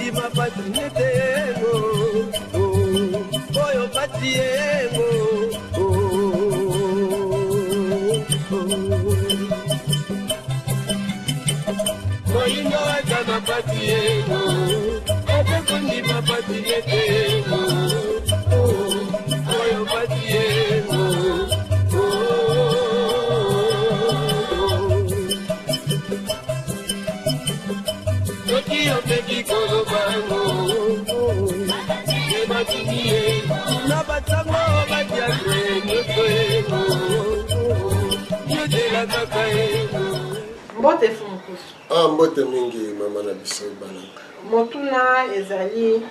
kondima pasi nete yengo oyo pasi yengo. Moyindo aza na pasi yengo, aza kondima pasi nete yengo oyo pasi yengo. Soki omeki koloba yango ebatini ye na basango badiakre nyonso yengo yozela kaka yengo. Mbote Fumukusu. Ah, mbote mingi mama na biso Balanga. Motuna ezali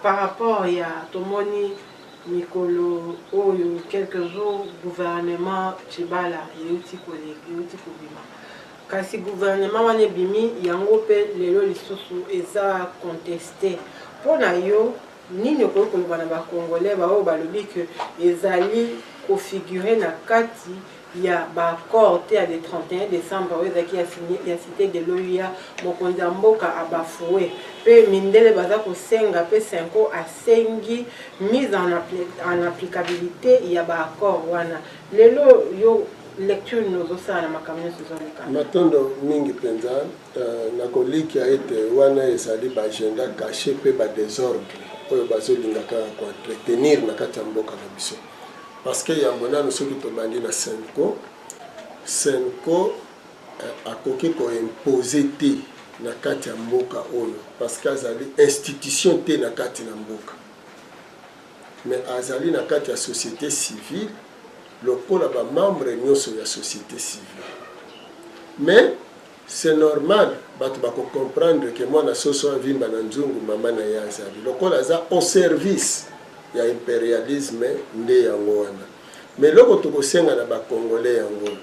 par rapport ya tomoni mikolo oyo, quelques jours, gouvernement Tshibala euti euti kobima, kasi gouvernement wana ebimi yango mpe lelo lisusu eza contesté. Mpo na yo, nini okoki koloba na Bacongolais baoyo balobi ke ezali kofigure na kati ya baaccord te ya le 31 décembre oyo ezalaki ya Cité de l'OUA, mokonzi ya mboka abafoué mpe mindele baza kosenga mpe CENCO asengi mise en applicabilité ya baaccord wana lelo? Yo, lecture nini ozosala na makambo nyonso ezoleka? Matondo mingi mpenza. Nakolikia ete wana ezali baagenda caché mpe badésordre oyo bazolinga kaka koentretenir na kati ya mboka na biso, parce que yambo nano, soki tobandi na CENCO, CENCO akoki koimpose te na kati ya mboka oyo, parce que azali institution te na kati na mboka, mais azali na kati ya société civile lokola bamembre nyonso ya société civile. Mais c'est normal, bato bakocomprendre ke mwana soso avimba na nzungu mama na ye azali lokola aza au service ya impérialisme. Nde yango wana. Mais eloko tokosenga na Bacongolais, yango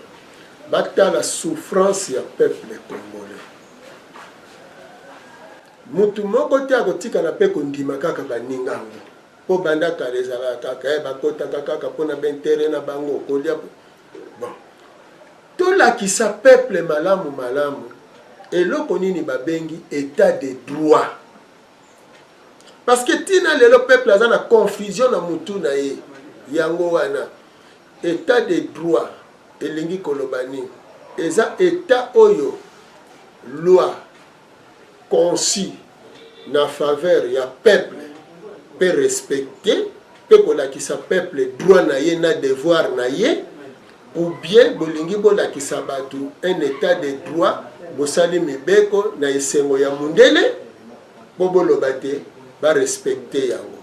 batala souffrance ya peuple congolais. Mutu moko te akotikala mpe kondima kaka baninga yango, mpo banda kala ezalaka kaka bakotaka kaka mpona baintérêt na bango kolia. Bon, tolakisa peuple malamu malamu eloko nini babengi état de droit, parce que ntina lelo peuple aza na confusion na mutu na ye. Yango wana, état de droit elingi koloba nini? Eza état oyo loi conçu na faveur ya peuple mpe respecte mpe kolakisa peuple droit na ye na devoir na ye, ou bien bolingi bolakisa bato un état de droit, bosali mibeko na esengo ya mundele mpo boloba te barespecte yango?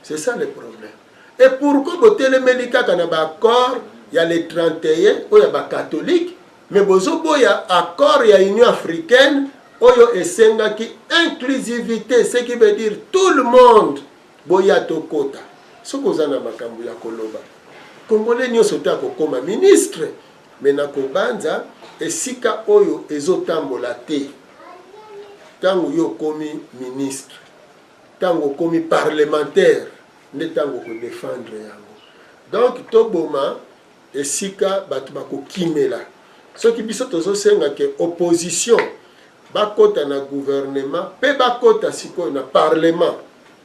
C'est ça le problème. Et pourquoi botelemeli kaka na baaccord ya le 31 oyo ya bacatholique, mais bozoboya accord ya Union africaine oyo esengaki inclusivité, ce qui veut dire tout le monde boya tokota? Soki oza na makambo ya koloba, Congolais nyonso te akokóma ministre, mais na kobanza esika oyo ezotambola te. Ntango yo okomi ministre, ntango okomi parlementaire, nde ntango okodefendre yango. Donc toboma esika bato bakokimela. Soki biso tozosenga ke opposition bakota na gouvernement mpe bakota sikoyo na parlement,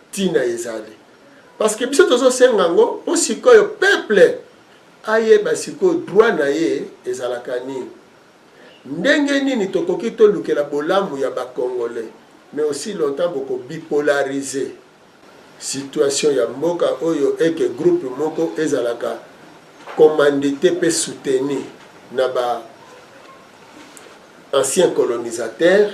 ntina ezali parce que biso tozosenga yango mpo sikoyo peuple ayeba sikoyo droit na ye ezalaka nini, ndenge nini tokoki tolukela bolamu ya Bacongolais. Mais aussi longtemps bokobipolariser situation ya mboka oyo, eke groupe moko ezalaka commandité mpe soutenu na ba ancien colonisateur,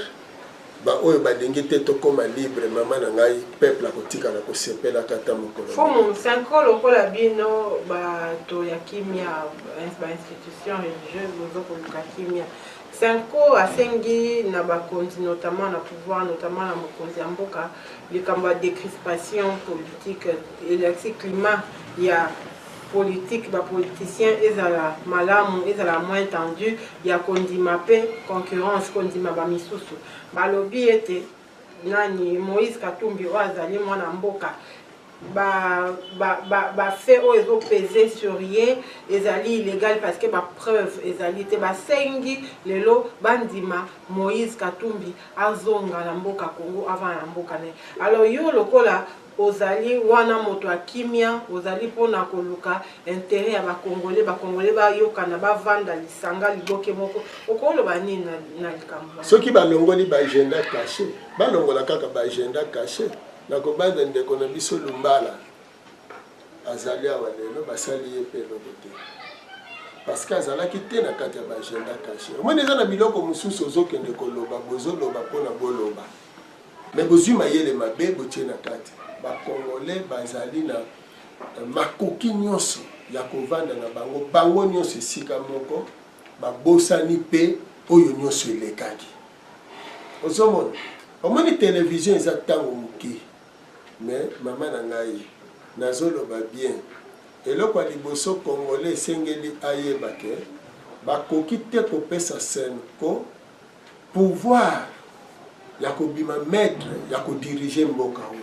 baoyo balingi te tokóma libre, mama na ngai, peuple akotikala kosepelaka ata mokolo. Fumu, CENCO, lokola bino bato ya kimia, bainstitution religieuse, boza koluka kimia, CENCO asengi na bakonzi, notamment na pouvoir, notamment na mokonzi ya mboka, likambo ya décrispation politique, elakisi climat ya politique, bapoliticien ezala malamu, ezala moins tendu, ya kondima mpe concurrence, kondima bamisusu. Balobi ete nani, Moïse Katumbi oyo azali mwana mboka. Ba faits oyo ezo peser sur ye ezali illegal parce que ba preuves ezali te. Basengi lelo bandima Moïse Katumbi azonga na mboka Congo, avanda na mboka na ye. Alors yo lokola ozali wana moto ya kimia, ozali mpona koluka intérêt ya Bacongolais, Bacongolais bayokana, bavanda lisanga liboke moko, okoloba nini na likambo wana? Soki balongoli baagenda caché, balongola kaka baagenda caché. Nakobanda ndeko na biso Lumbala, azali awa lelo, basali ye mpe eloko te parce que azalaki te na kati ya baagenda caché. Omoni, eza na biloko mosusu ozokende koloba, bozoloba mpona boloba, mais bozwi mayele mabe, botie na kati. Bacongolais bazali na makoki nyonso ya kovanda na bango, bango nyonso esika moko, babosani mpe oyo nyonso elekaki. Ozomona, omoni, télévision eza ntango moke, mais mama na ngai, nazoloba bien. Eloko ya liboso Congolais esengeli ayeba ke bakoki te kopesa CENCO pouvoir ya kobima maître ya kodiriger mboka oyo.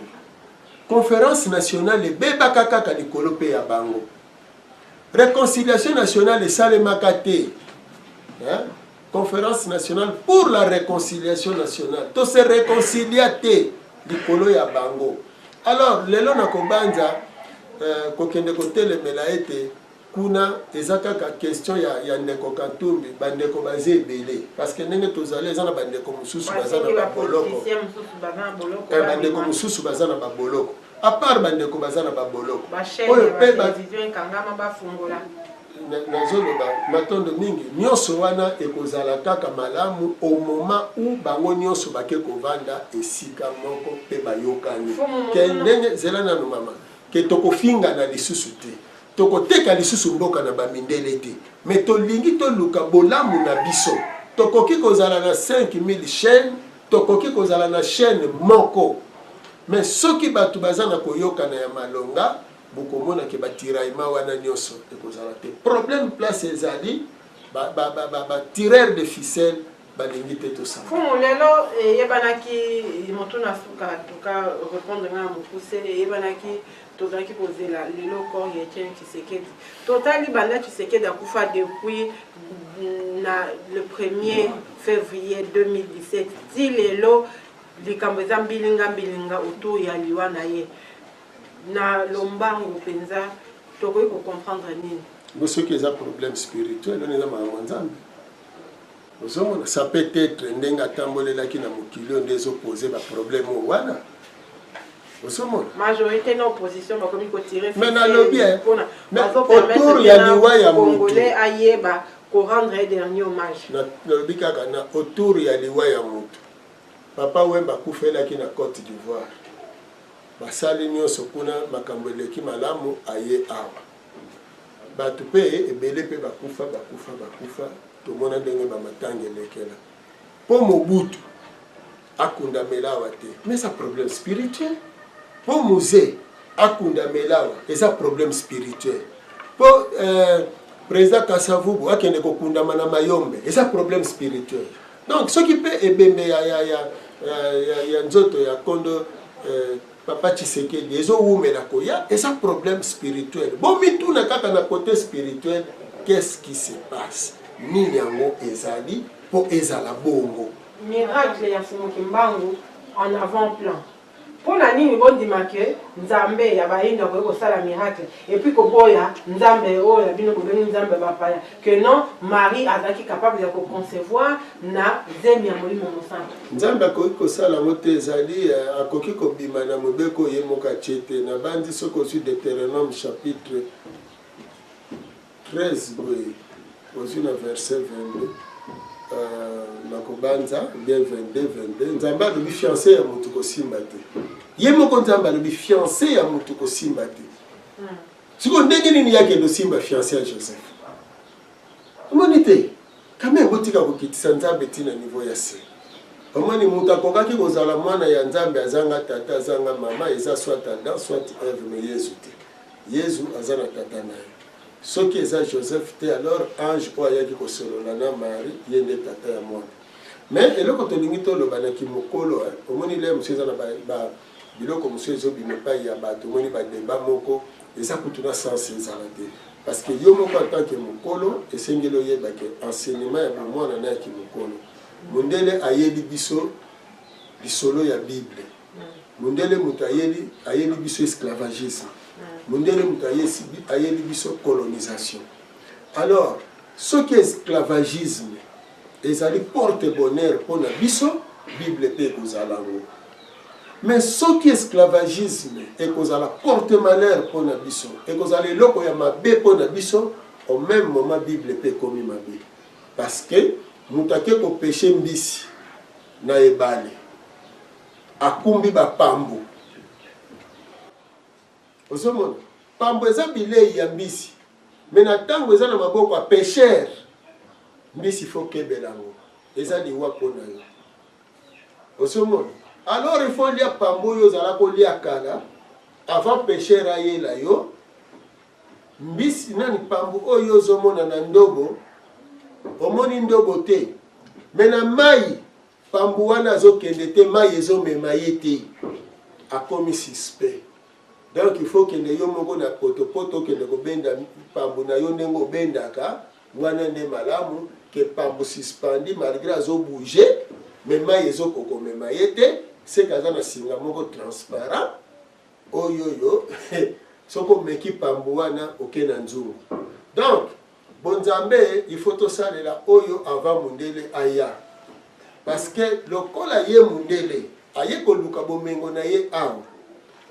Conférence nationale ebebaka kaka likolo mpe ya bango. Réconciliation nationale esalemaka te, hein? Conférence nationale pour la réconciliation nationale, to se réconcilia te likolo ya bango. Alors lelo nakobanza kokende kotelemela ete kuna eza kaka question ya ndeko Katumbi. Bandeko baza ebele, parce que ndenge tozali, eza na bandeko mosusu baza na baboloko, bandeko mosusu baza na baboloko, à part bandeko baza na baboloko. Oyo mpe nazoloba matondo mingi. Nyonso wana ekozala kaka malamu au moment où bango nyonso bake kovanda esika moko mpe bayokani ke ndenge, zela nanu mama, ke tokofingana lisusu te, tokoteka lisusu mboka na bamindele te, mais tolingi toluka bolamu na biso. Tokoki kozala na 5000 chaîne, tokoki kozala na chaîne moko, mais soki bato baza na koyokana ya malonga, bokomona ke batiraillement wana nyonso ekozala te. Problème place ezali, batireur de ficelle balingi te tosala. Fumu, lelo eyebanaki motuna suka, tuka répondre nga na mokuse. Eyebanaki tozalaki kozela lelo corps ya Etienne Tshisekedi. Totali banda Tshisekedi akufa depuis na le 1er février 2017 ti lelo, likambo eza mbilinga mbilinga autour ya liwa na ye. Na lombango mpenza, tokoki kocomprendre nini? Bo soki eza problème spirituel wana, eza makambo ya Nzambe. Ozomona, ça peut être ndenge atambolelaki na mokili oyo nde ezopose baproblème oyo wana. Ozomona, majorité na opposition bakomi kotirer. Mais nalobi, autour ya liwa ya mutu, ayeba korendre dernier hommage. Nalobi kaka na autour ya liwa ya mutu. Papa Wemba akufelaki na Côte d'Ivoire, basali nyonso kuna, makambo eleki malamu, aye awa. Bato mpe ebele mpe bakufa, bakufa, bakufa. Tomona ndenge bamatanga elekela mpo Mobutu akundamela awa te, mais eza problème spirituel. Mpo Mzee akundamela awa, eza problème spirituel. Mpo président Kasavubu akende kokundama na Mayombe, eza problème spirituel. Donc soki mpe ebembe ya nzoto ya kondo papa Tshisekedi ezowumela koya, eza problème spirituel. Bomituna kaka na côté spirituel, qu'est-ce qui se passe? Nini yango ezali mpo ezala bongo? Miracle ya Mfumu Kimbangu en avant plan, mpo na nini bondima ke Nzambe ya bayindo akoki kosala miracle, et puis koboya Nzambe oyo ya bino bobengi Nzambe ya bapaya, ke non, Marie azalaki capable ya koconcevoir na zemi ya Molimo Mosantu? Nzambe akoki kosala yango te. Ezali akoki kobima na mobeko ye moko atie te. Nabandi soki ozwi Deutéronome chapitre 13 boye, ozwi na verset 22, nakobanza bien 22, 22, Nzambe alobi fiancé ya motu kosimba te. Ye moko Nzambe alobi fiancé ya motu kosimba te. Sikoyo ndenge nini yakende osimba fiancé ya Joseph? Omoni te, quand même, botika kokitisa Nzambe ntina niveau ya se. Omoni, moto akokaki kozala mwana ya Nzambe azanga tata, azanga mama, eza soit Adam, soit Eve, mais Yezu te. Yezu aza na tata na ye. Soki eza Joseph te, alors ange oyo ayaki kosolola na Marie, ye nde tata ya mwana. Mais eloko tolingi toloba na kimokolo, omoni, le mosusu eza na Biloko mosusu ezobima epai ya bato, omoni ba debat moko eza kutu na sens ezala te. Parce que yo moko en tant que mokolo, esengeli oyeba que enseignement ya bomwana na ya kimokolo. Mondele ayeli biso lisolo ya Bible. Mondele moto ayeli, ayeli biso esclavagisme. Mondele moto ayeli biso colonisation. Alors, soki esclavagisme ezali porte bonheur mpo na biso, Bible mpe ekozala yango. Mais soki esclavagisme ekozala porte malheur mpo na biso, ekozala eloko ya mabe mpo na biso, au meme moment Bible mpe ekomi mabe. Parce que moto ake ko pecher mbisi na ebale, akumbi ba pambu. Ozomona? Pambu eza bileyi ya mbisi. Mais na tango eza na maboko ya pecheur, mbisi faut kebela yango. Eza liwa mpo na yo. Ozomona? Alors il faut lia pambu oyo ozala kolia kala avant pecheur ayela yo. Mbisi nani pambu oyo ozomona na ndobo, omoni ndobo te. Mais na mayi Pambu wana azokende te mayi ezomema ye te akomi suspect donc il faut okende yo moko na potopoto okende kobenda pambu na yo ndenge obendaka wana nde malamu ke pambu suspendu malgre azo bouger mais mayi ezokoka komema ye te seke aza na singa moko transparent oyoyo soki omeki pambu wana oke na nzungu donc Bonzambe il faut tosalela oyo avant mundele aya parce que lokola ye mundele aye koluka bomengo na ye awa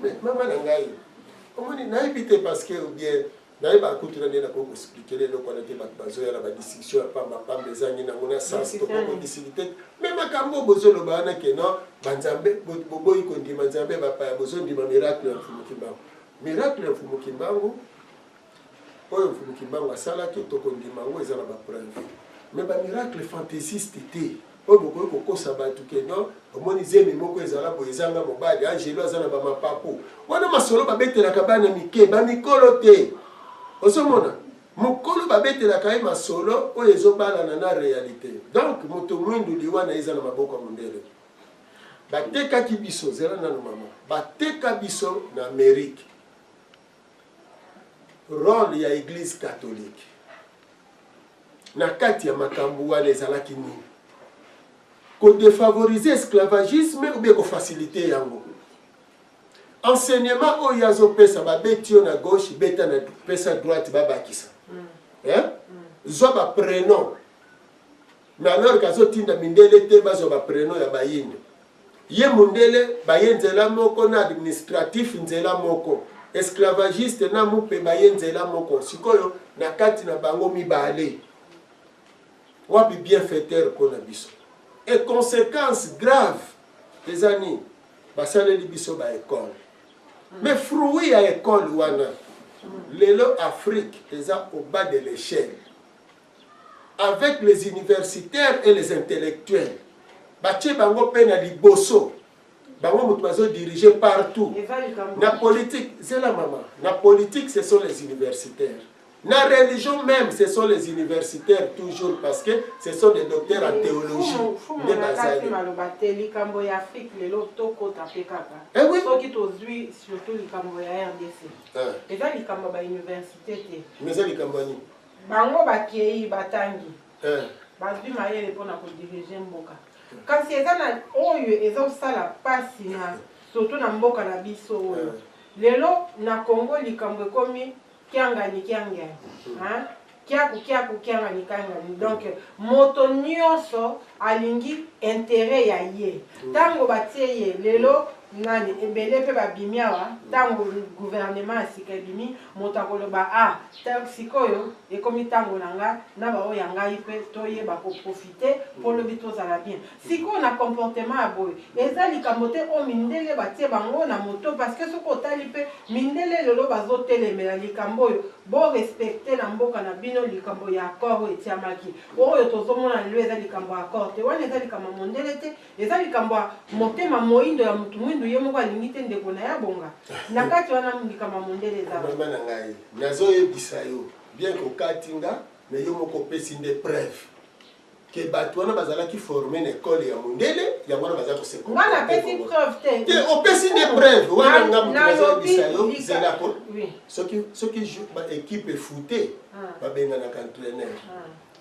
mais mama na ngai omoni nayebi te parce que ou bien nayeba kutu na nde nakoki koexplike eloko wana te bato bazoya na badiscussion ya pamba pamba ezangi nango na sens tokoki kodiscute me makambo oyo bozoloba wana ke non banzambe boboyi kondima nzambe bapaya bozondima miracle ya mfumu kimbangu miracle ya mfumu kimbangu Oyo Mfumu Kimbangu asalaki toko ndima yango eza na ba preuve. Mais ba miracle fantaisiste te oyo bokoki kokosa batu que non omoni zemi moko ezala boye ezanga mobali angelo aza na ba mapapu. Wana masolo babetelaka bana mike ba mikolo te. Ozomona mokolo babetelaka ye masolo oyo ezobalana na realite. Donc moto mwindu liwa na ye eza na maboko ya mondele. Batekaki biso, zela nanu mama, bateka biso na Amerique. Role ya eglise catholique na kati ya makambo wana ezalaki nini? Ko defavoriser esclavagisme ou bien ko faciliter yango? Enseignement oyo azo pesa babeti yo na gauche beta na pesa droite babakisa. Mm. Hein? Mm. Zwa ba prénom. Mais alors qu'azotinda mindele te bazwa ba prénom ya bayindo. Ye mundele baye nzela moko na administratif nzela moko, esclavagiste na mupe baye nzela moko, sikoyo na kati na bango mibale wapi bienfaiteur pona biso? Et consequence grave eza nini? Basaleli biso ba ecole mais fruit ya ecole wana lelo Afrique eza au bas de l'echelle. Avec les universitaires et les intellectuels batie bango pe na liboso bango moto bazo diriger partout na politique zela mama na politique ce sont les universitaires na religion même ce sont les universitaires toujours parce que ce sont des docteurs en théologie nde bazali maloba te likambo ya Afrique lelo tokota pe kaka eh oui. soki tozui surtout likambo ya RDC eh. eza likambo ya ba université te mais eza likambo ya nini Bango bakeyi, batangi, bazwi mayele mpo na ko diriger mboka. Kasi eza na oyo ezo sala pasi na surtout na mboka na biso oyo. Lelo na Congo likambo ekomi kiangani kiangani. Hein? Kiaku kiaku kiangani kiangani. Donc moto nionso alingi interet ya ye. Tango batie ye lelo nani ebele pe babimi awa tango gouvernement ya sika ebimi moto akoloba ah sikoyo ekomi tango na nga na ba oyo ya ngai pe toyeba ko profiter po lobi tozala bien. Sikoyo na comportement ya boye eza likambo te oyo mindele batie bango na moto parce que soki otali pe mindele lelo bazotelemela likambo oyo bo respecter na mboka na bino likambo ya accord oyo etiamaki oyo tozomona lelo eza likambo ya accord te wana eza likambo ya mondele te eza likambo ya motema moindo ya mutu mwindu ye moko alingi te ndeko na ye abonga na kati wana likambo ya mondele eza mama na ngai nazoyebisa yo bien que okati nga mais yo moko opesi nde preuve. Ke bato wana bazalaki forme na ekole ya mondele, yango wana baza kose Nga napesi preuve te. Te, opesi nde preuve wana. Nga moto nazoyebisa yo, zelako. Soki équipe efute, babenganaka entraîneur.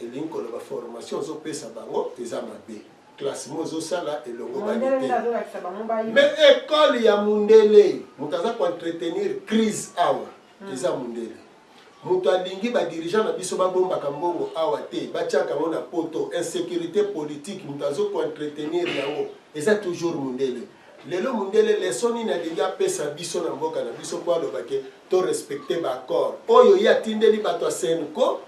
Elingi koloba formation ozopesa bango eza mabe, classement ozosala elongo bani te. Mais ekole ya mundele, moto aza koentretenir crise awa eza mundele. Moto alingi badirigeant na biso babombaka mbongo awa te, batiaka yango na Poto, insécurité politique, moto azokoentretenir yango eza toujours mundele. Lelo mundele, leçon nini alingi apesa biso na mboka na biso mpo aloba ke torespecte baaccord oyo ye atindeli bato ya CENCO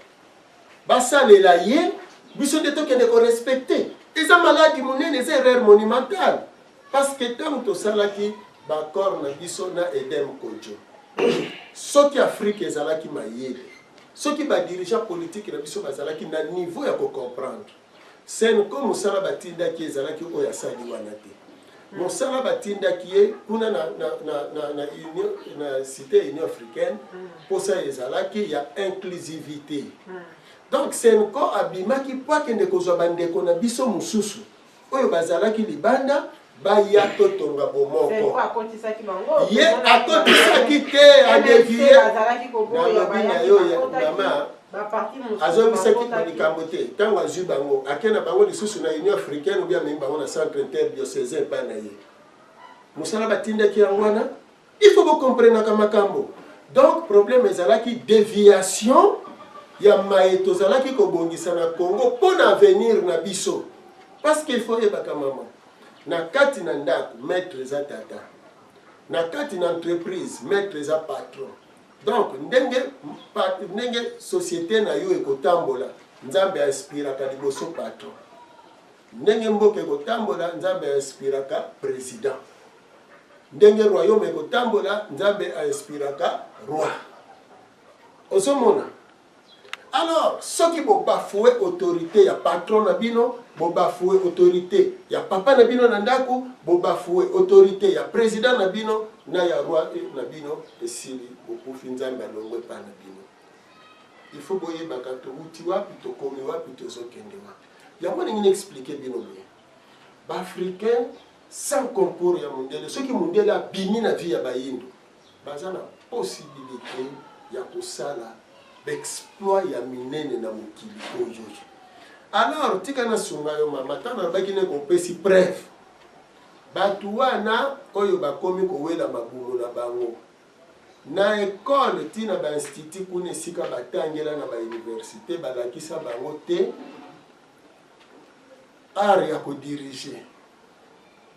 basalela ye, biso nde tokende korespecte? Eza maladi monene, eza erreur monumentale, parce que ntango tosalaki baaccord na biso na Edem Kodjo, soki Afrique ezalaki mayele, soki badirigeant politique na biso bazalaki na niveau ya kocomprendre, CENCO mosala batindaki ezalaki oyo asali wana te. Mosala batindaki ye kuna na union, na cité Union africaine, mposa ezalaki ya inclusivité. Donc CENCO abimaki mpo akende kozwa bandeko na biso mosusu oyo bazalaki libanda, baya totonga bomoko. Ye akotisaki te, adévier. Nalobi na yo, mama, azongisaki likambo te. Ntango azwi bango, ake na bango lisusu na Union africaine, obi amemi bango na centre interdiocésain epai na ye. Mosala batindaki yango wana. Il faut bokomprenaka makambo. Donc problème ezalaki déviation ya maye tozalaki kobongisa na Congo mpo na avenir na biso, parce que il faut yebaka, mama, na kati na ndako, maître eza tata, na kati na entreprise, maître eza patron. Donc ndenge société na yo ekotambola, Nzambe ainspiraka liboso patron. Ndenge mboka ekotambola, Nzambe ainspiraka président. Ndenge royaume ekotambola, Nzambe ainspiraka roi. Ozomona? Alors soki bobafouer autorité ya patron na bino, bobafouer autorité ya papa na bino na ndako, bobafouer autorité ya président na bino na ya roi na bino, esili, bokufi, Nzambe alongwe epai na bino. Il faut boyebaka towuti wapi, tokomi wapi, tozokende wapi. Yango ndenge na expliquer bino boye, baafricain sans concours ya mondele, soki mondele abimi na vie ya bayindo, baza na possibilité ya kosala baexploit ya minene na mokili oyo. Alors tika nasunga yo, mama. Ntango nalobaki ne kopesi preuve, bato wana oyo bakomi kowela mabumu na bango na ekole, ntina bainstitut kuna esika batangela na bauniversité, balakisa bango te art ya kodiriger,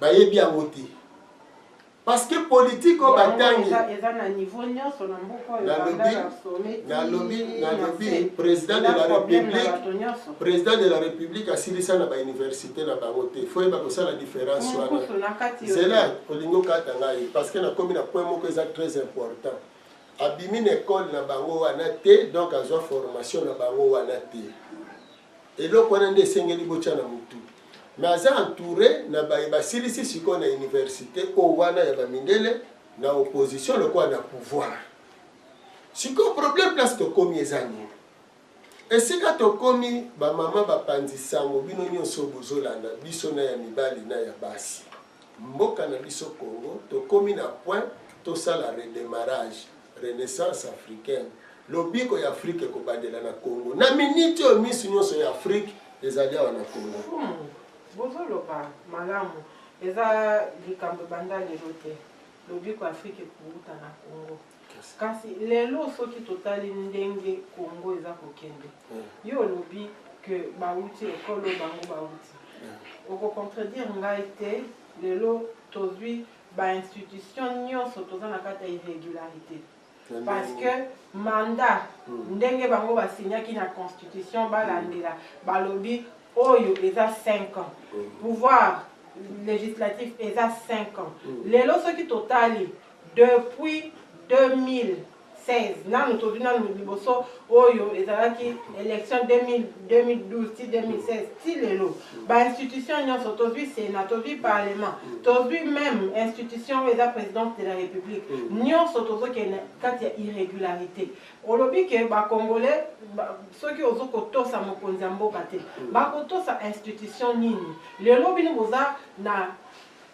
bayebi yango te, parce que politique oyo batangi Eza na niveau nyonso na mboka oyo. Nalobi président de la République, président de la République asilisa na bauniversité na bango te. Faut yeba kosala différence wana. Zela, olingi okata ngai parce que nakomi na point moko eza très important. Abimi na ekole na bango wana te, donc azwa formation na bango wana te. Eloko wana nde esengeli botya na motu. Mais aza entouré na baye basilisi sikoyo na université oyo wana ya bamindele, na opposition lokola na pouvoir. Sikoyo problème, place tokomi eza nini? Esika tokomi, bamama bapanzi sango, bino nyonso bozolanda biso, na ya mibali na ya basi, mboka na biso Congo, tokomi na point tosala redémarrage, renaissance africaine. Lobiko ya Afrique ekobandela na Congo. Na miniti oyo, misu nyonso ya Afrique ezali awa na Congo. Bozoloba malamu, eza likambo ebanda lelo te. Lobiko Afrique ekouta na Congo, kasi lelo soki totali ndenge Congo eza kokende, yo olobi ke bauti ekolo bango bauti, okocontredire ngai te. Lelo tozwi bainstitution nyonso, toza na kati ya irrégularité, parce que mandat ndenge bango basignaki na constitution, balandela, balobi oyo eza 5 ans, pouvoir législatif eza 5 ans. Lelo soki totali depuis 2016, 2016 nanu tozwi nanu liboso oyo ezalaki élection 2012 ti 2016 ti lelo, bainstitution nyonso tozwi, Sénat, tozwi Parlement, tozwi même institution oyo eza présidence de la République, nyonso tozokende kati ya irrégularité. Olobi ke Bacongolais, soki ozokotosa mokonzi ya mboka te, bakotosa institution nini? Lelo bino boza na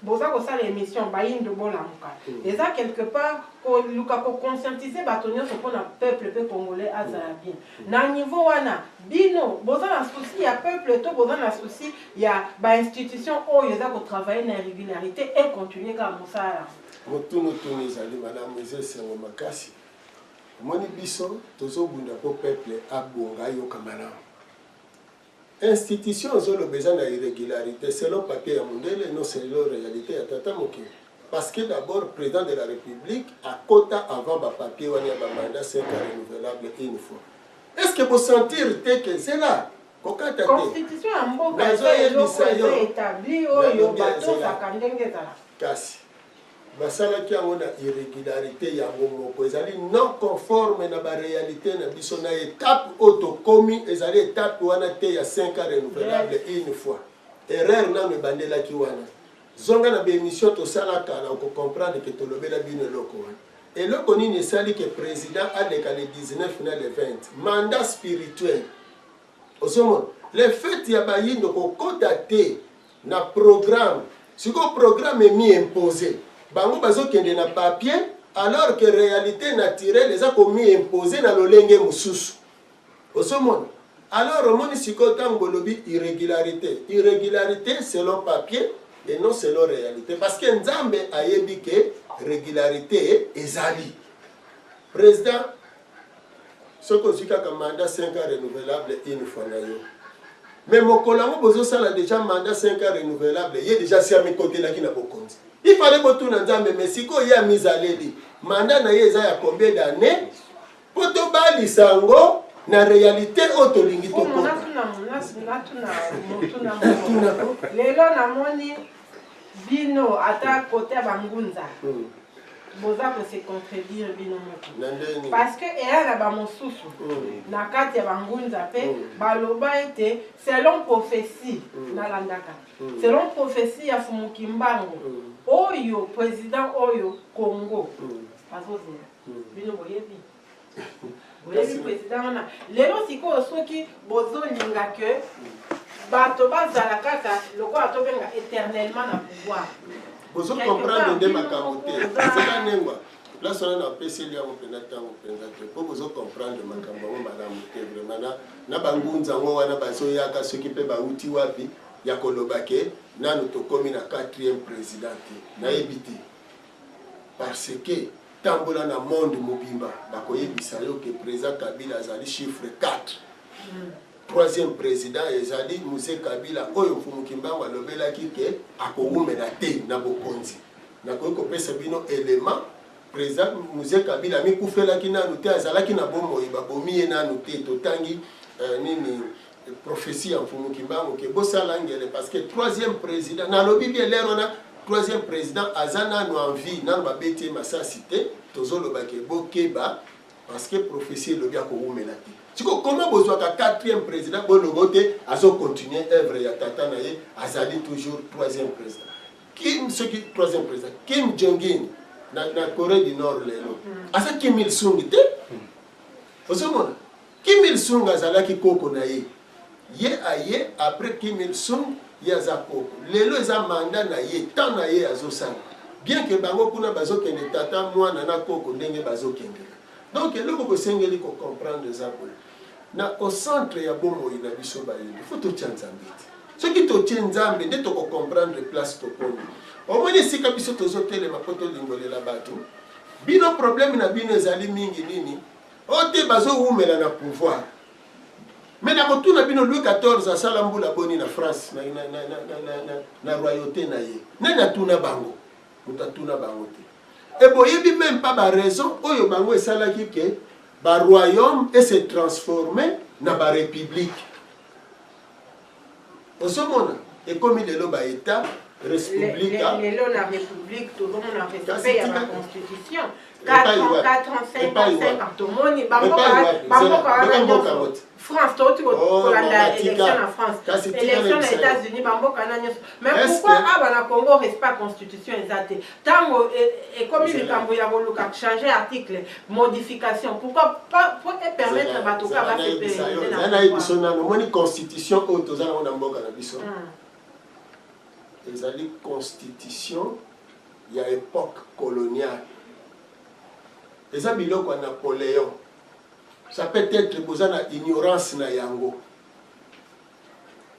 boza kosala émission Bayindo Bolamuka, eza quelque part koluka koconscientiser bato nyonso mpona peuple mpe congolais azala bien. Na niveau wana, bino boza na souci ya peuple to boza na souci ya bainstitution oyo eza kotravailler na irrégularité et continue kaka mosala yango? Motunutunu ezali malamu, eza esengo makasi. Omoni, biso tozobunda mpo peuple abonga, ayoka malamu. Institution ozoloba eza na irrégularité selon papier ya mondele, non selon réalité ya tata mokili, parce que d'abord président de la République akota avant bapapier wana ya bamandat 5 ans renouvelable une fois. Est ce que bosentir te ke zela kokata te? Constitution ya mboka eza eloko eza établi oyo batosaka ndenge ezalaka. Kasi basalaki yango na irrégularité yango moko, ezali non conforme na baréalité na biso na étape oyo tokomi. Ezali étape wana te ya 5 ans renouvelable une fois. Erreur nano ebandelaki wana. Zonga na baémission tosala kala, okocomprendre ke tolobela bino eloko wana. Eloko nini esali ke président aleka le 19 na le 20? Mandat spirituel. Ozomona le fait ya Bayindo kokɔta te na programme. Sikoyo programme emi impose bango, bazokende na papier, alors que réalité naturelle eza komi impose na lolenge mosusu. Ozomona, alors omoni sikoyo, ntango bolobi irrégularité, irrégularité selon papier et non selon réalité, parce que Nzambe ayebi ke régularité ezali. Président, soki ozwi kaka mandat 5 ans renouvelable une fois na yo, mais mokolo yango bozosala déjà mandat 5 ans renouvelable, ye déjà si amikotelaki na bokonzi. Il fallait botuna Nzambe, mais sikoyo ye amizaleli mandat na ye eza ya combien d'année, mpo tobalisa yango na réalité oyo tolingi tokota. Natuna motuna moko. Lelo namoni bino, ata kote ya bangunza, boza kose contredire bino moko. Na ndeni? Parce que eya na bamosusu na kati ya bangunza mpe baloba ete selon prophétie, nalandaka, selon prophétie ya Fumuki Mbango, oyo président oyo Congo azozela, bino boyebi, boyebi président wana. Lelo sikoyo, soki bozolinga ke bato bazala kaka lokola tobenga éternellement na pouvoir, Bozocomprendre nde makambo te. Ezala nengwa place wana, napeseli yango mpenza ntango mpenza te, mpo bozocomprendre makambo yango malamu te vraiment. Na bangunza yango wana bazoyaka, soki mpe bauti wapi, ya koloba ke nanu tokómi na quatrième président te, nayebi te, parce que tambola na monde mobimba, bakoyebisa yo ke président Kabila azali chiffre 4. Troisième président ezali Mzee Kabila oyo Mfumu Kimbangu alobelaki ke akowumela te na bokonzi. Nakoki kopesa bino élément: président Mzee Kabila amikufelaki nanu te, azalaki na bomoi, babomi ye nanu te. Totangi nini, prophétie ya Mfumu Kimbangu ke bosala ngele, parce que troisième président, nalobi bien lere wana, troisième président aza nanu en vie, nanu babeti ye masasi te. Tozoloba ke bokeba, parce que prophétie elobi akowumela te. Siko comment bozwaka quatrième président, bolobo te azocontinue œuvre ya tata na ye, azali toujours troisième président? Kim, soki troisième président Kim Jong-un na Corée du Nord lelo, aza Kim Il Sung te. Ozomona, Kim Il Sung azalaki koko na ye, ye aye après Kim Il Sung, ye aza koko. Lelo eza mandat na ye, temps na ye azosala bien ke bango kuna bazokende tata, mwana na koko, ndenge bazokendela. Donc eloko bosengeli kocomprendre eza boye: na au centre ya bomoi na biso Bayindo, faut totia Nzambe te. Soki totie Nzambe nde tokocomprendre place tokomi. Omoni esika biso tozotelema mpo tolingolela bato. Bino, problème na bino ezali mingi nini? Oyo te bazowumela na pouvoir. Mais nakotuna bino, Louis 14 asala mbula boni na France na royauté na ye? Nani atuna bango? Moto atuna bango te. E boyebi même pas baraison oyo bango esalaki ke baroyaume ese transforme na barépublique. Ozomona, ekomi lelo baétat. Respublika. Lelo na Republique tozomona respect ya ba constitution 4 ans, 4 ans, 5 ans, 5 ans tomoni bamboka wana nyonso. France touti oh, kolanda élection na France, élection na États-Unis, bamboka wana nyonso. Mais pourquoi awa na Congo respect ya constitution eza te? Ntango ekomi likambo ya koluka changer article, modification, pourquoi pas po epermettre bato ka basepela? Nayebiso nano, omoni constitution oyo toza nango na mboka na biso ezali constitution ya époque coloniale, eza biloko ya Napoléon. Ça peut être boza na ignorance na yango.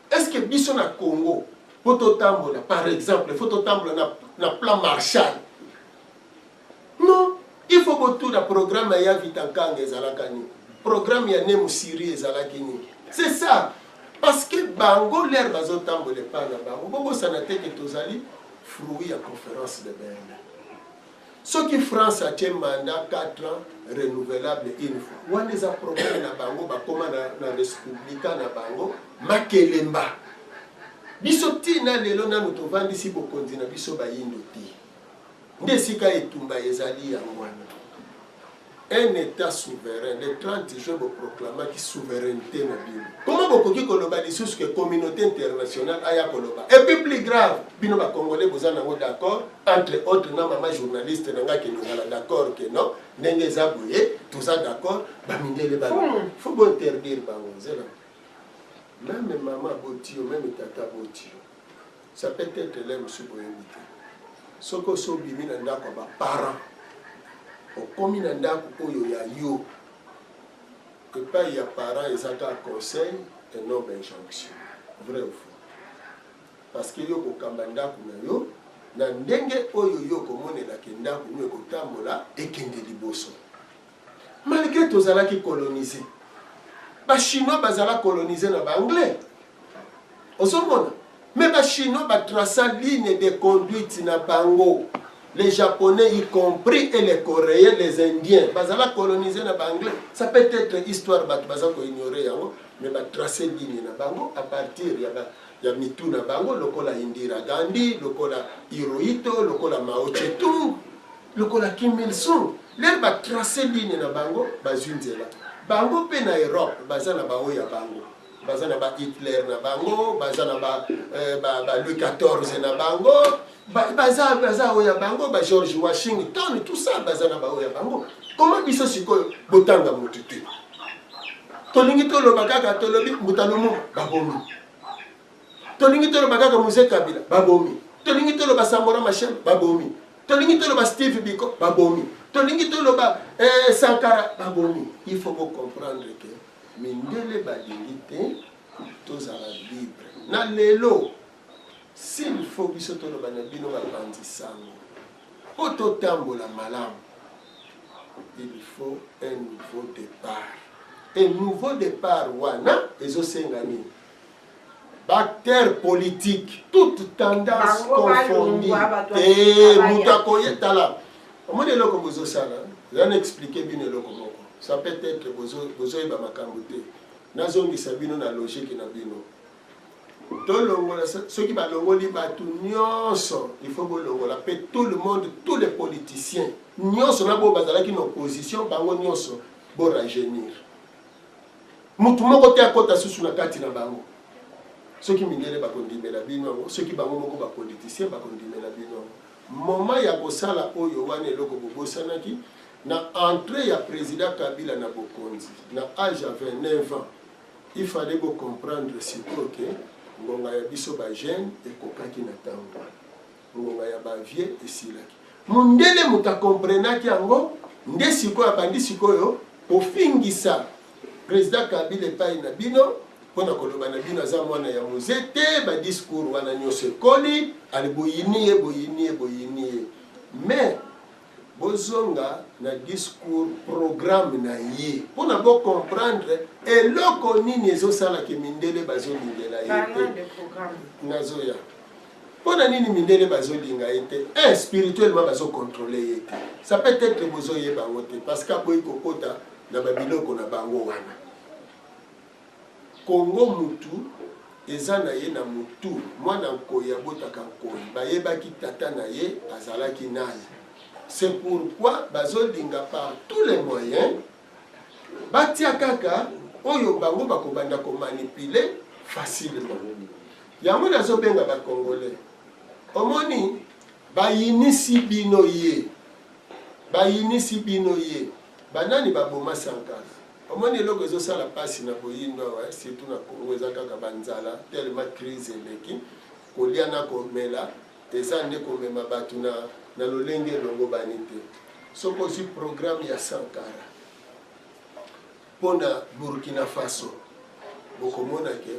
Est ce que biso na Congo, mpo totambola, par exemple, faut totambola na plan Marshall? Non, il faut botuna programme ya Vitankanga ezalaka nini, programme ya Ne Musiri ezalaki nini. C'est ça, parce que bango l'heure bazotambola epai na bango, bobosana te ke tozali fruit ya Conférence de Berlin. Soki France atie mandat 4 ans renouvelable une fois, wana eza problème na bango. Bakóma na respublika na bango makelemba. Biso ntina lelo nanu tovandisi bokonzi na biso bayindo te, nde esika etumba ezali yango wana. Un état souverain, le 30 juin boproclamaki souveraineté na bino. Comment bokoki koloba lisusu ke communauté internationale aya koloba? Et puis plus grave, bino bacongolais boza nango d'accord, entre autres na mama journaliste na ngai, kende ozala d'accord ke non, ndenge eza boye, toza d'accord. Bamindele ba faut bointerdire bango nzela. Même mama boti yo, même tata boti yo, ça peut être le mosusu boyebi te. Soki osi obimi na ndako ya baparent, okomi na ndako oyo ya yo, epai ya parent eza kaka conseil et non bainjonction. Vrai ou faux? Parce que yo kokamba ndako na yo na ndenge oyo yo komonelaka ndako no ekotambola, ekende liboso. Malgré tozalaki colonisé, bachinois bazala colonisé na baanglais, ozomona, mais bachinois batraça ligne de conduite na bango. Les Japonais y compris, et les Coréens, les Indiens bazala colonisé na baanglais. Ça peut être histoire bato baza koignore yango, mais batrace ligne na bango à partir ya mitu na bango, lokola Indira Gandhi, lokola Hirohito, lokola Mao Tse-tung, lokola Kim Il Sung. L'heure batrace ligne na bango, bazwi nzela. Bango mpe na Europe baza na baoyo ya bango, baza na ba Hitler na bango, baza na ba Louis XIV na bango, baza oyo ya bango, ba George Washington, tout ça, baza na baoyo ya bango. Koma biso sikoyo, botanga motu te, tolingi toloba kaka, tolobi Mbuta Lumumba, babomi. Tolingi toloba kaka Mzee Kabila, babomi. Tolingi toloba Samora Machel, babomi. Tolingi toloba Steve Biko, babomi. Tolingi toloba Sankara, babomi. Il faut bocomprendre ke mindele balingi te tozala libre. Na lelo, s'il faut biso toloba na bino bapanzi sango mpo totambola malamu, il faut un nouveau départ. Un nouveau départ wana ezosenga nini? Baacteur politique, toute tendance confondue te, moto akoye tala, omoni eloko bozosala, eza na expliquer bino eloko moko. Ça peut être bozoyeba makambo te, nazongisa bino na logique na bino. Tolongola, soki balongoli bato nyonso, il faut bolongola mpe tout le monde, tous les politiciens nyonso na boyo bazalaki na opposition, bango nyonso borajeunir. Motu moko te akɔta susu na kati na bango. Soki mindele bakondimela bino yango, soki bango moko bapoliticien bakondimela bino yango, moment ya kosala oyo wana, eloko bobosanaki na entrée ya président Kabila na bokonzi na age ya 29 ans, il fallait bocomprendre sikoyo ke ngonga ya biso bajeune ekokaki na ntango wana, ngonga ya bavieux esilaki. Mondele moto akomprenaki yango nde sikoyo abandi sikoyo kofingisa président Kabila epai na bino, mpona koloba na bino aza mwana ya Mzee te. Badiscours wana nyonso ekoli ale, boyini ye, boyini ye, boyini ye. Mais bozonga na discours programme na ye mpona bocomprendre eloko nini ezosalaka mindele bazolingela ye te. Nazoya mpo na nini mindele bazolinga ye te. Un, spirituellement bazocontrôle ye te. Ça peut être bozoyeba yango te, parce que aboyi kokota na babiloko na bango wana. Kongo mutu. Eza na ye na mutu, mwana nkoyi abotaka nkoyi, bayebaki tata na ye azalaki nani, c'est pourquoi bazolinga par tous les moyens batia kaka oyo bango bakobanda ko manipuler facilement. Yango nazobenga ba congolais, omoni bayinisi bino ye, bayinisi bino ye, banani baboma Sankara? Omoni eloko ezo sala pasi na boyindo awa surtout na Congo eza kaka ba nzala tellement crise eleki kolia na komela eza nde komema batu na na lolenge elongobani te. Soki ozwi programme ya Sankara pona Burkina Faso bokomona ke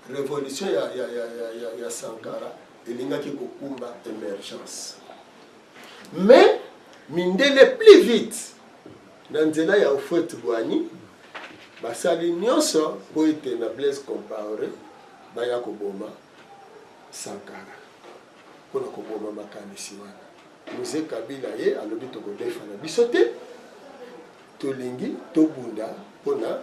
revolution ya, ya, ya, ya, ya, ya Sankara elingaki kokumba emergence. Mais mindele plus vite na nzela ya Houphouët Boigny basali nionso mpo ete na Blaise Compaoré baya koboma Sankara mpo na koboma makanisi wana. Mzee Kabila ye alobi tokodefa na biso te, Tolingi tobunda pona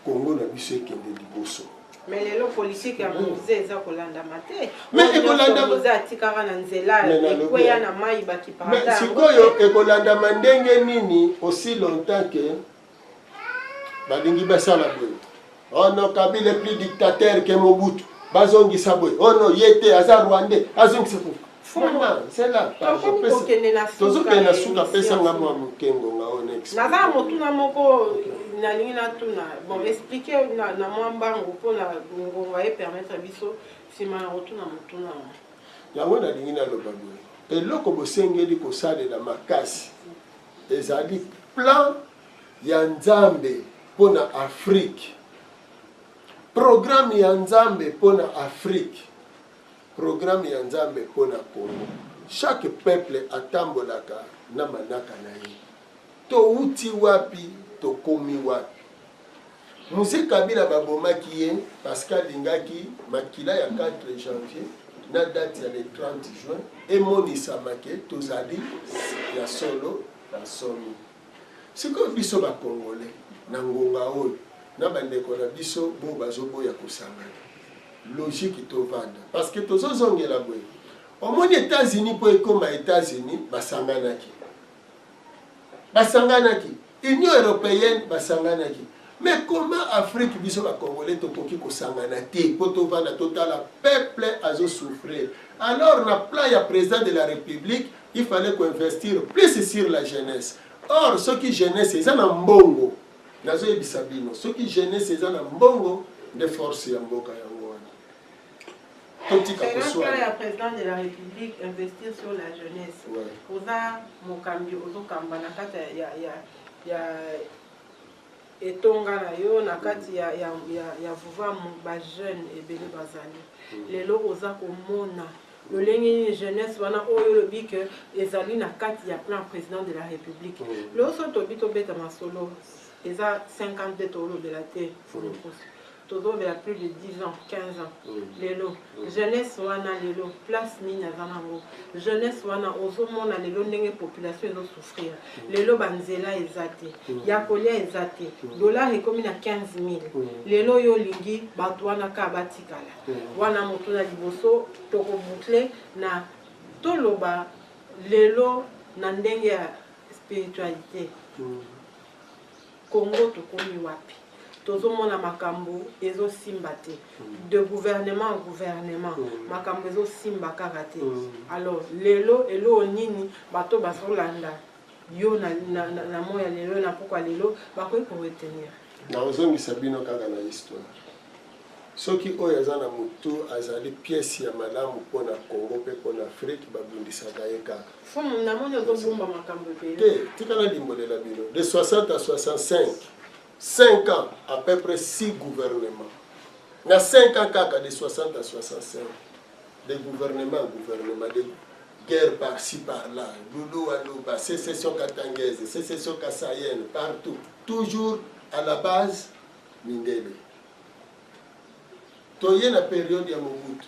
Congo na biso ekende liboso. Mais lelo politique ya Mzee eza kolandama te. Mais ekolandama Mzee atikaka na nzela ekweya na mayi bakipaka. Mais sikoyo ekolandama ndenge nini aussi longtemps que balingi basala boye. Oh non, Kabila est plus dictateur que Mobutu. Bazongisa boye. Oh non, ye te aza Rwandais. Azongisa boye. Mama, zela. Tozokende na suka, pesa nga mwa moke ngonga oyo na explique. Naza na motuna moko nalingi natuna. Bon, explique na, na mwa mbangu mpo na ngonga e permettre biso nsima na kotuna motuna yango. Yango nalingi naloba boye. Eloko bosengeli kosalela makasi ezali plan ya Nzambe mpo na Afrique. Programme ya Nzambe mpo na Afrique. Programme ya Nzambe mpo na Congo. Chaque peuple atambolaka na manaka na ye. Towuti wapi, tokomi wapi? Mzee Kabila babomaki ye parce que alingaki makila ya 4 janvier na date ya le 30 juin emonisama ke tozali ya solo na somi. Sikoyo biso ba congolais na ngonga oyo na ba ndeko na biso bo bazo boya kosangana logique tovanda parce que tozo zongela boye omoni Etats Unis po ekoma Etats Unis basanganaki basanganaki Union européenne basanganaki mais comment Afrique biso ba congolais tokoki kosangana te po tovanda totala peuple azo souffrir alors na plan ya président de la République Il fallait ko investir plus sur la jeunesse. Or soki jeunesse eza na mbongo, nazo yebisa bino, soki jeunesse eza na mbongo nde force ya mboka yango wana. Totika koswana. ya président de la République investir sur la jeunesse. Ouais. Oza mokambi ozokamba na kati ya, ya, ya etonga na yo na kati ya, ya, ya, ya vuvamu ba jeune ebele bazali lelo oza komona lolenge nini jeunesse wana oyo olobi ke ezali na kati ya plan président de la république mm. lelo soki tobi tobeta masolo eza 52 tolobela te fulukusu mm. tozolobela plus de 10 ans 15 ans mm. lelo mm. jeunesse wana lelo place nini aza nango jeunesse wana ozomona lelo ndenge population ezosouffrir mm. lelo banzela eza te mm. ya kolia eza te mm. dollar ekomi na 15 000 mm. lelo yo olingi bato wana kaka batikala mm. wana motuna liboso toko boucle na toloba lelo na ndenge ya spiritualite mm. Congo tokomi wapi tozomona makambo ezosimba te mm. de gouvernement en gouvernement mm. makambo ezosimba kaka te mm. alors lelo eloo nini bato bazolanda yo na, na, na, na moi ya lelo na pokwa lelo bakoki koretenir nakozongisa bino kaka na histoire Soki oyo aza na mutu azali pièce ya malamu pona Congo pe pona Afrique babundisaka ye kaka. Mfumu namoni ozobomba makambo ebele. Te, tika nalimbolela bino. De 60 à 65, 5 ans, à peu près 6 gouvernements. Na 5 ans kaka de 60 à 65, de gouvernement en gouvernement, de guerre par-ci par-là, Lulu Aluba, sécession katangaise, sécession kasaïenne, partout. Toujours à la base, mindele. Toye na periode ya Mobutu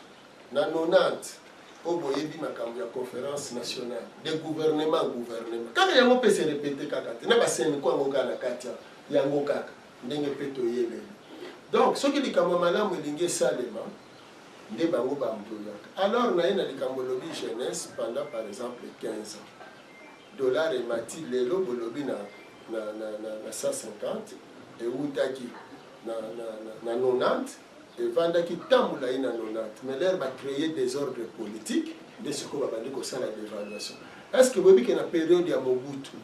na 90 oyo boyebi makambo ya conference nationale de gouvernement gouvernement kaka yango mpe se repete kaka te na ba CENCO yango kaka na kati yango kaka ndenge mpe toye lelo. Donc soki likambo ya malamu elingi esalema, Nde bango ba embrouillaka. Alors naye na likambo olobi jeunesse pendant par exemple 15 ans dollars emati lelo bolobi na na na na, na 150 ewutaki na na na, na 90 evandaki temps molayi na 90 mais l'heure ba créer désordre politique nde sikoyo babandi kosala devaluation. Est ce que boyebi ke na periode ya Mobutu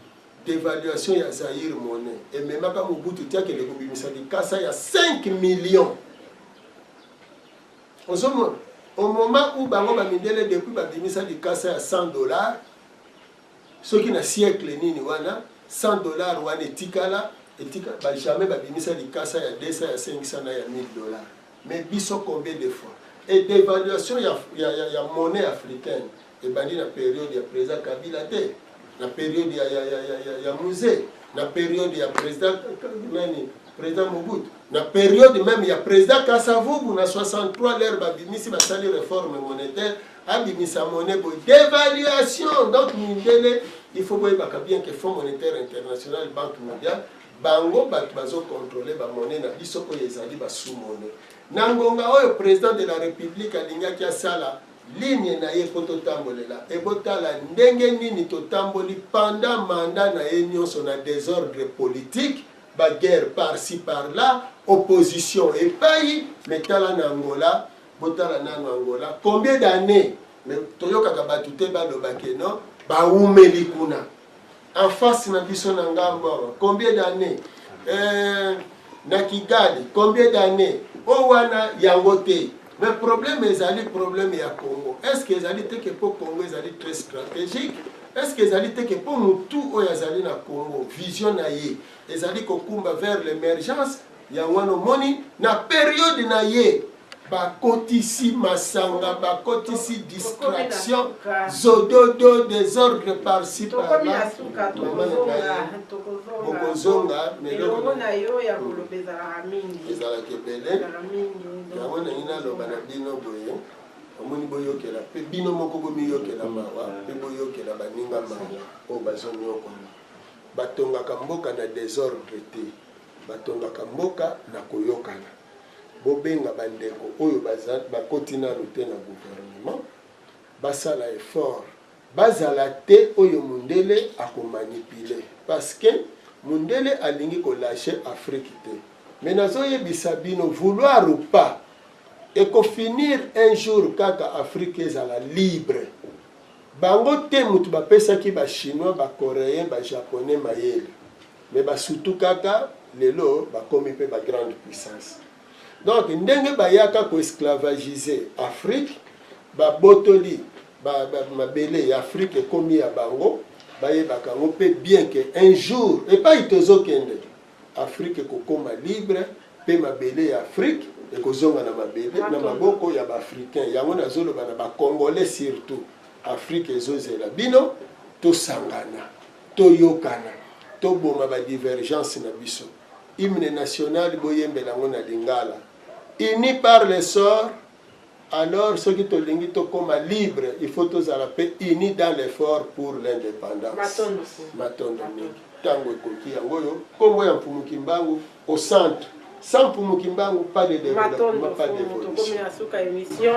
devaluation ya Zaïre monnaie ememaka Mobutu ti akende kobimisa likasa ya 5 millions? Ozomona au moment où bango ba mindele depuis babimisa likasa ya 100 dollars soki na siècle nini wana 100 dollars wana etikala etika ba jamais babimisa likasa ya 200 ya 500 na ya 1000 dollars mais biso combien de fois et dévaluation ya, ya, ya, ya monnaie africaine ebandi na periode ya président Kabila te na periode ya, ya, ya, ya, ya, ya Mzee na periode ya président nani président Mobutu na periode même ya président Kasavubu na 63 l'heure babimisi basali réforme monétaire abimisa monnaie boye dévaluation. Donc mindele il faut boyebaka bien que Fonds monétaire international, Banque mondiale, bango bato bazocontrôle bamonnaie na biso oyo ezali basous-monnaie. Na ngonga oyo président de la République alingaki asala ligne na ye mpo totambolela, ebotala ndenge nini totamboli pendant mandat na ye nyonso na désordre politique, baguerre par-ci par-là, opposition epai. Mais tala na Angola, botala nano Angola combien d'années, mais toyokaka bato te balobake non bawumeli kuna. En face na biso na ngambo awa combien d'années, na Kigali combien d'années oyo wana yango te. Mais problème ezali problème ya Congo. Est ce que ezali te ke mpo Congo ezali très stratégique? Est ce que ezali te ke mpo motu oyo azali na Congo vision na ye ezali kokumba vers l'émergence? Yango wana omoni na periode na ye bakotisi masanga, bakotisi distraction, zododo, désordre par-ci par-là. Bokozonga. Elongo na yo ya koloba ezalaka mingi. Ezalaka ebele. Yango nangi naloba na bino boye, omoni, boyokela mpe bino moko, bomiyokela mawa mpe boyokela baninga mawa oyo bazonyokola. Batongaka mboka na désordre te, batongaka mboka na koyokana. Bobenga bandeko oyo bakoti nanu te na gouvernement, basala effort, bazala te oyo mundele akomanipuler, parce que mundele alingi kolâcher Afrique te. Mais nazoyebisa bino, vouloir ou pas, ekofinir un jour kaka Afrique ezala libre. Bango te mutu bapesaki bachinois, bacoréen, bajaponais mayele, mais basutu kaka lelo bakomi mpe bagrande puissance. Donc ndenge bayaka koesclavagiser Afrique, babotoli mabele ya Afrique, ekomi ya bango. Bayebaka yango mpe bien ke un jour epai tozokende, Afrique ekokóma libre mpe mabele ya Afrique ekozonga na mabele na maboko ya baafricain. Yango nazoloba na bacongolais surtout, Afrique ezozela bino. Tosangana, toyokana, toboma badivergence na biso. Hymne national boyembela yango na lingala, unis par le sort. Alors soki tolingi tokóma libre, il faut tozala mpe unis dans l'effort pour l'indépendance. Matondo mingi. Ntango ekoki yango oyo, nkombo ya Mfumu Kimbangu au centre. Sans Mfumu Kimbangu, pas de développement, pas d'évolution. Tokomi na suka émission.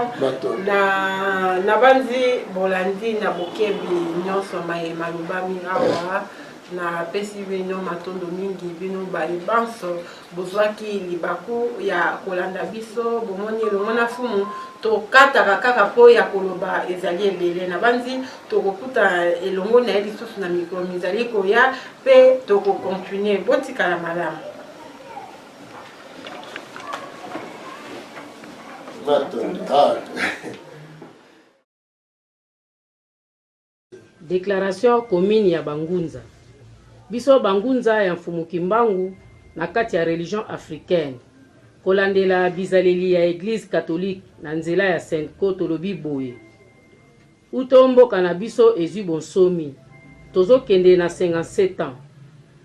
Na nabandi bolandi na bokebi nyonso maye malobami awa. Napesi bino matondo mingi, bino baye banso bozwaki libaku ya kolanda biso. Bomoni, elongo na fumu tokataka kaka mpo ya koloba ezali ebele. Nabandi tokokuta elongo na ye lisusu na mikolo mizali koya mpe tokocontinuer. Botikala malamu. Matondo. Ah. Déclaration commune ya Bangunza. Biso Bangunza ya Mfumu Kimbangu na kati ya religion africaine, kolandela bizaleli ya Église catholique na nzela ya CENCO, tolobi boye: uto mboka na biso ezwi bonsomi, tozokende na 57 ans,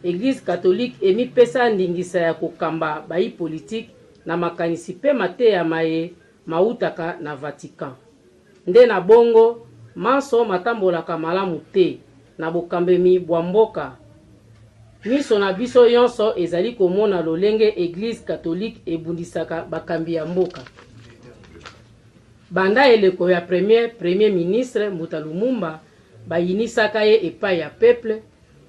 Église catholique emipesa ndingisa ya kokamba bayi politike na makanisi mpe mateya maye mautaka na Vatican. Nde na bongo manso matambolaka malamu te na bokambemi bwa mboka. Miso na biso yonso ezali komona lolenge Eglise catholique ebundisaka bakambi ya mboka. Banda eleko ya premier Premier ministre Mbuta Lumumba bayinisaka ye epayi ya peuple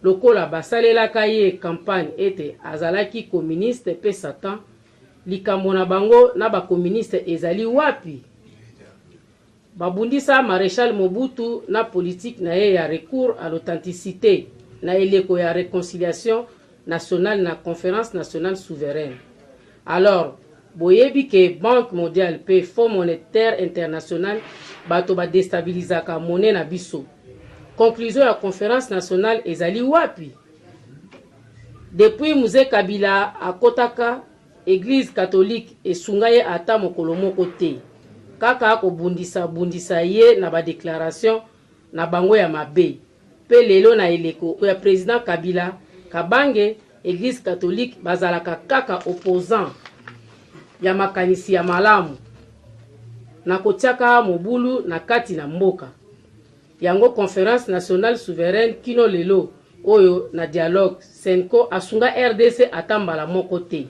lokola basalelaka ye campagne ete azalaki communiste pe satan, likambo na bango na ba communistes ezali wapi? Babundisa Marechal Mobutu na politique na ye ya recours à l'authenticite na eleko ya reconciliation nationale na Conference nationale souveraine. Alors, boyebi que Banque mondiale mpe Fonds monetaire international bato ba destabilisaka monnaie na biso. Conclusion ya Conference nationale ezali wapi? Depuis Mzee Kabila akotaka Eglise catholique esunga ye ata mokolo moko te. Kaka kobundisa bundisa ye na ba declarations na bango ya mabe. Pe lelo na eleko ya president Kabila Kabange eglise catholique bazalaka kaka opposant ya makanisi ya malamu na kotiaka mobulu na kati na mboka. Yango conference nationale souveraine kino lelo oyo na dialogue cenco asunga rdc ata mbala moko te.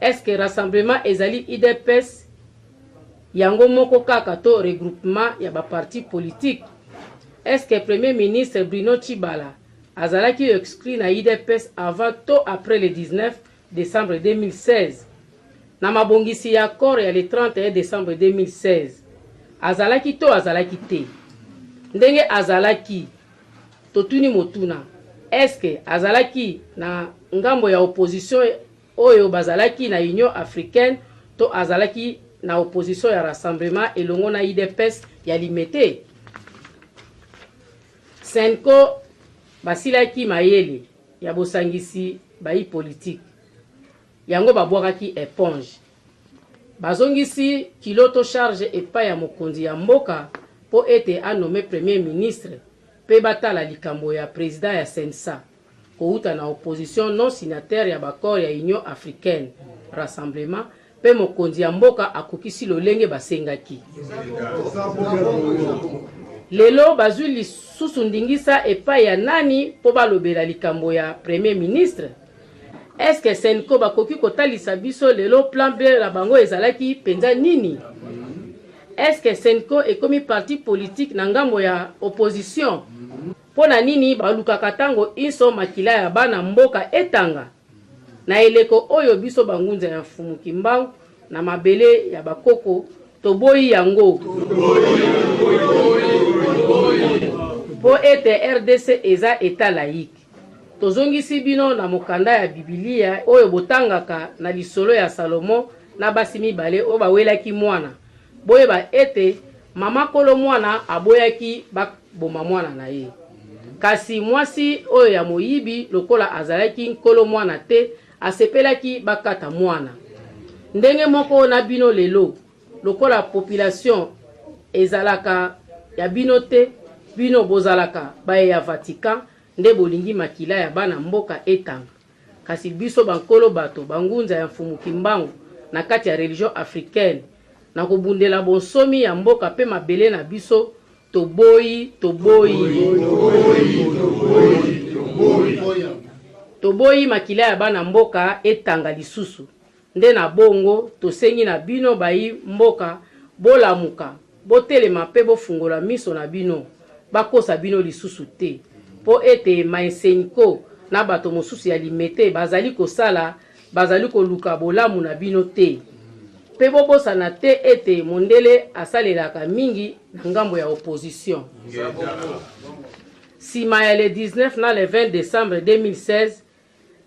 Est ce que rassemblement ezali udps yango moko kaka to regroupement ya ba partis politiques? Est ce que premier ministre Bruno Tshibala azalaki exclu na udps avant to après le 19 decembre 2016? Na mabongisi ya accord ya le 31 decembre 2016, azalaki to azalaki te? Ndenge azalaki, totuni motuna, est-ce que azalaki na ngambo ya opposition oyo bazalaki na Union africaine to azalaki na opposition ya rassemblement elongo na udps ya Limete? Cenco basilaki mayele ya bosangisi bayi politiki. Yango babwakaki eponge. Bazongisi kilo to charge epai ya mokonzi ya mboka mpo ete a nommer Premier ministre mpe batala likambo ya president ya CNSA kowuta na opposition non signataire ya b'accords ya Union africaine, rassemblement, mpe mokonzi ya mboka akokisi lolenge basengaki. Lelo bazwi lisusu ndingisa epai ya nani mpo balobela likambo ya Premier ministre? Est-ce que Cenco bakoki kotalisa biso lelo plan B na bango ezalaki penza nini? Est-ce que Cenco ekomi parti politique na ngambo ya opposition? Mpo na nini balukaka tango inso makila ya bana mboka etanga? Na eleko oyo biso bangunza ya Mfumu Kimbangu na mabele ya bakoko toboyi yango. Mpo ete rdc eza etat laïque. Tozongisi bino na mokanda ya Bibilia oyo botangaka na lisolo ya Salomo na basi mibale oyo bawelaki mwana. Boyeba ete mama kolo mwana aboyaki baboma mwana na ye. Kasi mwasi oyo ya moyibi, lokola azalaki nkolo mwana te, asepelaki bakata mwana. Ndenge moko na bino lelo, lokola population ezalaka ya bino te, bino bozalaka baye ya Vatican nde bolingi makila ya bana mboka etanga. Kasi biso ba nkolo bato, ba ngunza ya Mfumu Kimbangu na kati ya religion africaine, na kobundela bonsomi ya mboka pe mabele na biso, toboyi, toboyi. Toboyi makila ya bana mboka etanga lisusu. Nde na bongo, tosengi na bino bayi mboka, bolamuka, botelema mpe bofungola miso na bino, bakosa bino lisusu te, mpo ete Maensenko na bato mosusu ya Limete bazali kosala, bazali koluka bolamu na bino te. Mpe bobosana te ete mondele asalelaka mingi na ngambo ya opposition. Sima ya le 19 na le 20 decembre 2016,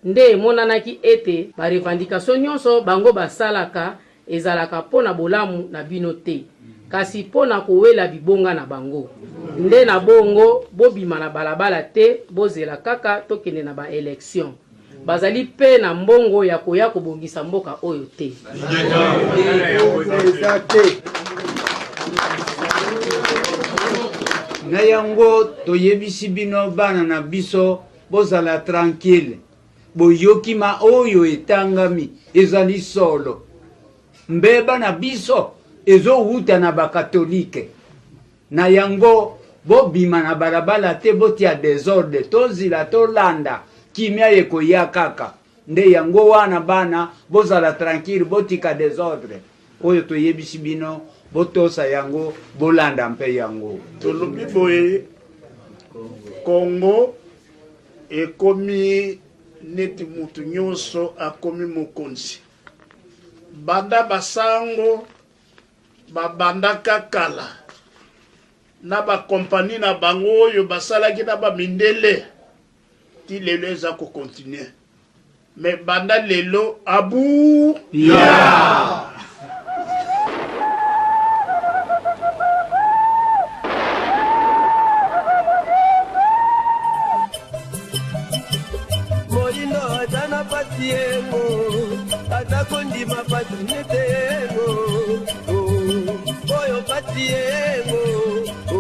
Nde emonanaki ete ba revendications nionso bango basalaka ezalaka mpo na bolamu na bino te, kasi mpo na kowela bibonga na bango. Nde na bongo bobima na balabala te, bozela kaka tokende na ba elections. Bazali mpe na mbongo ya koya kobongisa mboka oyo te. Na yango toyebisi bino bana na biso Bozala tranquille boyoki ma oyo etangami ezali solo mbeba na biso ezowuta na ba catholique na yango bobima na balabala te botia desordre tozila tolanda kimia ekoya kaka nde yango wana bana bozala tranquille botika desordre oyo toyebisi bino. Botosa yango, bolanda mpe yango. Tolobi boye, Congo ekomi neti mutu nyonso akomi mokonzi. Banda basango babandaka kala na ba compagnie na bango oyo basalaki na ba mindele ti lelo eza ko continuer. Mais banda lelo abu yeah. Moyindo aza na pasi yengo, aza kondima pasi nete yengo, oh, oyo pasi yengo, oh,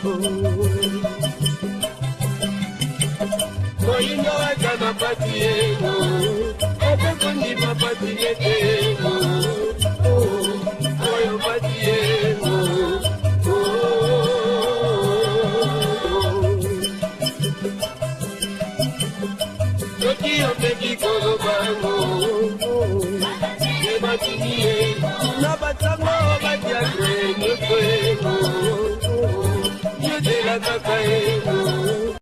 oh. Moyindo aza na pasi yengo, aza kondima pasi nete yengo, oh, oyo pasi yengo, oh. Soki omeki koloba yango, ebatini ye na basango.